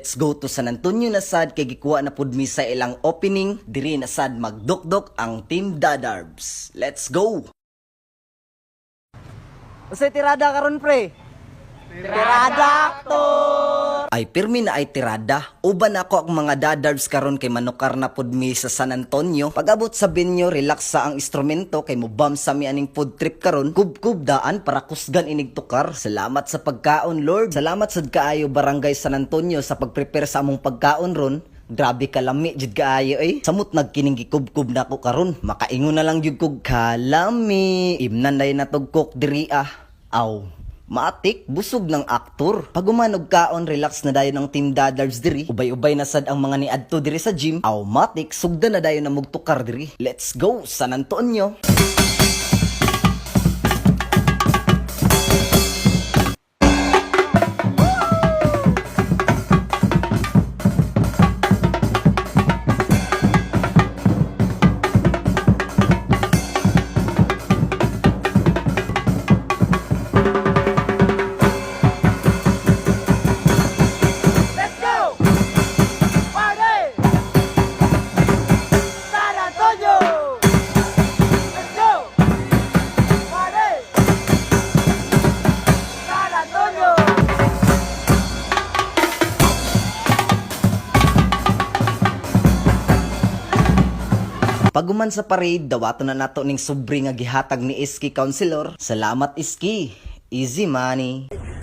Let's go to San Antonio na sad kay gikuha na pud mi sa ilang opening. Diri na sad magdukdok ang Team Dadarbs. Let's go! Unsay tirada karon, pre? Tirada aktor. Ay pirmi na ay tirada. Uban ako ang mga Dadarbs karon kay manukar na pud mi sa San Antonio. Pag-abot sa venue, relax sa ang instrumento kay mobam sa mi aning food trip karon. Kubkub daan para kusgan inig tukar. Salamat sa pagkaon, Lord. Salamat sad kaayo, Barangay San Antonio, sa pagprepare sa among pagkaon ron. Grabe kalami jud kaayo eh. Samot nagkining gikubkub nako karon. Makaingon na lang jud kog kalami. Imnan day natog cook diri ah. Aw, matik, busog ng aktor. Pag umanog kaon, relax na dayon ang Team Dadarbs diri. Ubay-ubay na sad ang mga niadto diri sa gym. Aw, matik, sugda na dayon na mugtukar diri. Let's go, San Antonio! Let's go! Party! San Antonio! Let's go! Party! San Antonio! Paguman sa parade, dawato na nato ning sobre nga gihatag ni Iski Counselor. Salamat, Iski. Easy money.